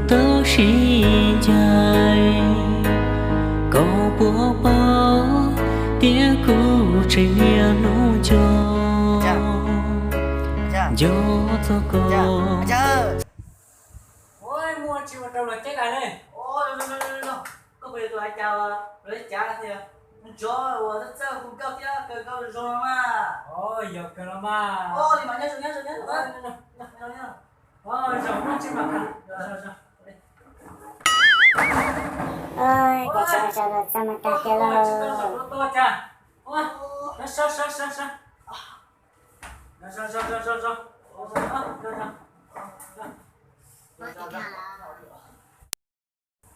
Tau sib ncaim, koj puas paub tias kuv tseem niaj hnub nco, nco txog koj. Muaj tsis ua rau luag ceb dais ne. Koj puas yog tus hais cas, luag ceb dais tias ntsov uas txawj hu nkauj thiab kaw nkauj zoo no mas. Yog kawg los mas. Li mas nyob zoo, nyob zoo, nyob zoo. Zaum no tsis mas, zaum, zaum. Ua cas txog mas tag kiag lauj.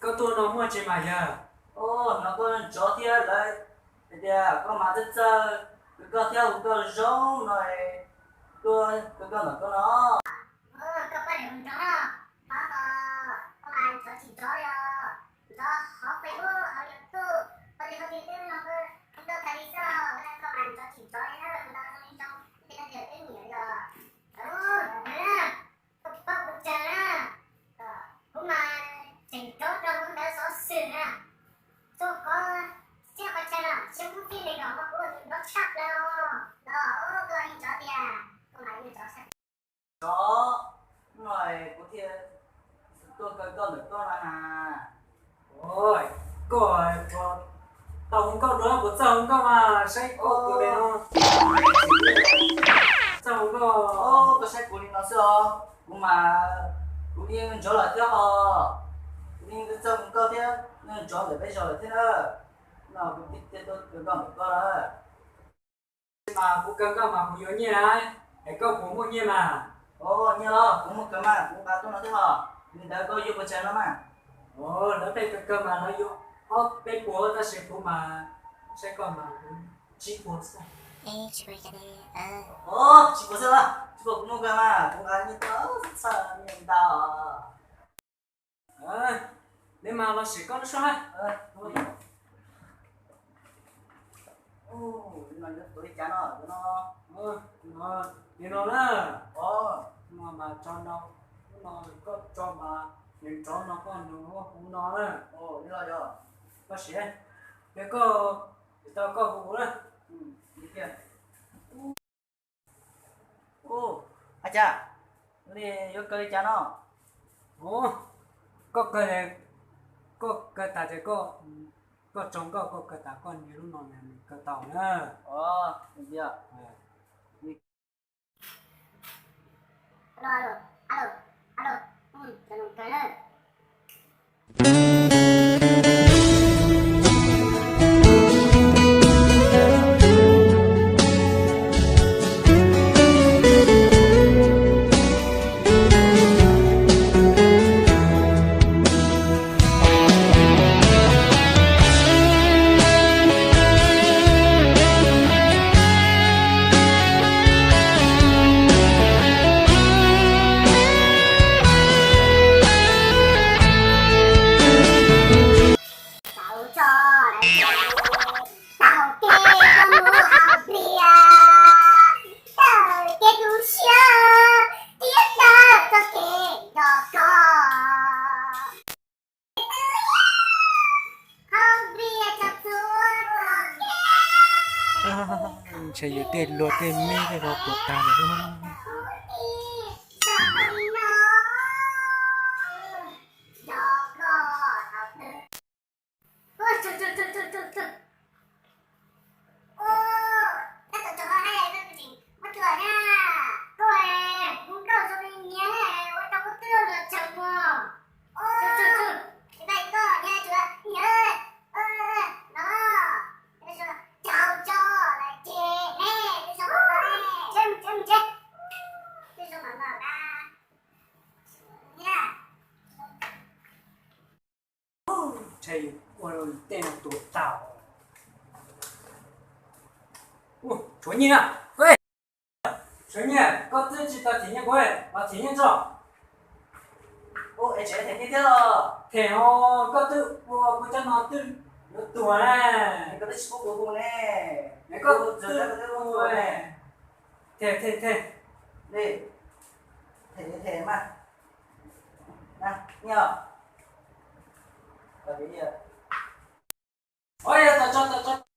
Koj tuaj no muaj tsis mas yawg? Hnov koj ntsov thiab lawv hais tias koj mas txawj txawj kaw nkauj thiab hu nkauj zoo no, tuaj kaw nkauj ntawm koj no. Koj pab niam hu nrov, pab, koj mas ntsov tsis ntsov li os. Ntsov hauv Facebook hauv YouTube, hauv li hauv li twb no, hu nkauj tas li xwb, koj mas ntsov tsis ntsov li na, ntsov zoo li zoo, tej no ces twb nyiam li os. Koj pab kuv tsawg na, kuv mas tseem nrov rau lub ntawd xov xwm na. Txog qhov txhiab qhov chaw no, tsis muaj txij li los mas kuv tus nrov tshaj plaws os. Los koj yeej ntsov tiag, koj mas yeej ntsov tshaj. Ntsov no kuv thiaj tuaj kaw nkauj ntawm koj no na. Koj tau hu nkauj dua, kuv txawj hu nkauj mas saib koj tus li no. Txawj hu nkauj. Koj saib kuv li no xwb os, kuv mas kuv yeej ntsov lawm thiab os. Kuv yeej txawj hu nkauj thiab, yeej ntsov ntawm peb zos lawm thiab na. No kuv thiaj tuaj kaw nkauj ntawm koj lawm. Mas kuv kaw nkauj mas kuv yuav nyiaj na, es koj puas muaj nyiaj mas? Nyiaj los kuv muaj kawg mas, kuv nqa tuaj no thiab os. Li ntawd koj yuav puas tsawg no mas? Lawv pheej kaw kaw mas lawv yuav ob peb puas tab sis kuv mas saib koj mas kuv tsib puas xwb. Tsib puas xwb los? Tsib puas kuv muaj kawg mas, kuv nqa nyiaj tuaj txhawj nyiaj ntau. Neb mas los sim koj lub suab na. Li no na. No mas tso no, no koj tso mas nws nrov no koj nug huv no na. Koj siav, yog koj tsis tau koj hu na. Ua cas, li yuav kaw li cas no? Koj kaw, koj kaw tas ces koj, koj tso nkauj koj kaw tas koj nias lub no nws kaw tau na. Tau tso, tau kev koj mus hauv pliaj, tau kev tu siab, thiab tau txoj kev nrog koj. Ntshe yus tej luag tej me tej no puas tag lawm. Ntshe yus ua tej no tuag tag. Tshuav nyiaj na. Tshuav nyiaj, koj twb tsis tau them nyiaj kuv, los them nyiaj tso. Them os, koj twb ua kuv cov no twb yuav tuag na. Koj twb tsis pub kuv hu ne. Koj twb ua, them, them, them. Them mas. Nyob, o yog tau tso, tau tso.